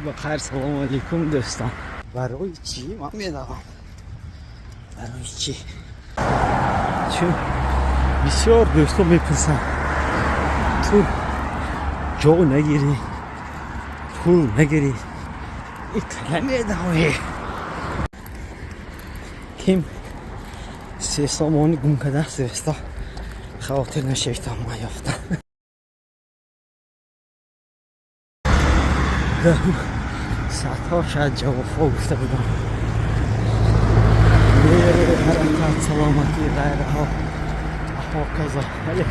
Бахайр, салому алейкум, дӯстон. Барои чӣ ман медавам? Барои чӣ? Чун бисёр дӯстон мепурсанд: ту ҷо нагирӣ, пул нагирӣ, иқала медавӣ? Ким 3 сомонӣ гум кардааст, дӯсто, хавотир нашавед, ман ёфтам. Даҳу садҳо шояд ҷавобҳо гуфта будам: нерӯ, ҳаракат, саломатӣ, ғайраҳо, ҳоказо. Вале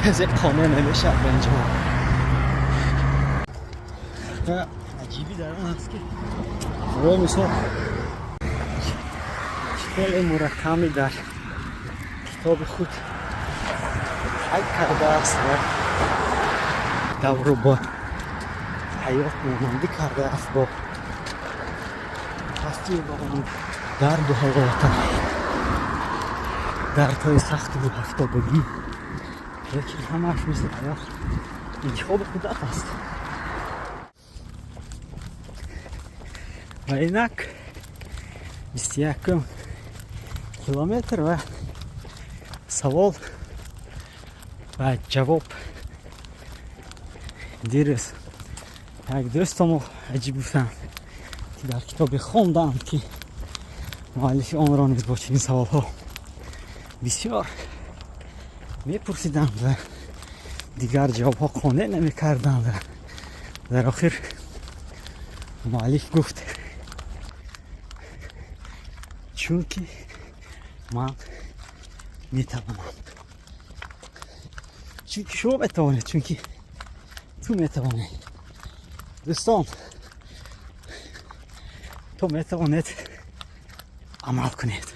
касе қонеъ намешавад ба ин ҷавоб. Аҷибӣ дар он аст, ки барои мисол хеле Мураками дар китоби худ қайд кардааст ва давру бо ҳаёт монандӣ кардааст, бо ҳастию дарду ҳаловата, дардҳои сахту ҳафтодагӣ, лекин ҳамааш мисли ҳаёт интихоби худат аст. Ва инак 21-кум километр ва савол ва ҷавоб. Дирӯз як дӯстомо аҷиб гуфтанд, ки дар китобе хонданд, ки муаллифи онро низ бо чунин саволҳо бисёр мепурсиданд ва дигар ҷавобҳо қонеъ намекарданд. Ва дар охир муаллиф гуфт: «Чунки ман метавонам, чунки шумо метавонед, чунки ту метавонӣ». Дӯстон, то метавонед, амал кунед.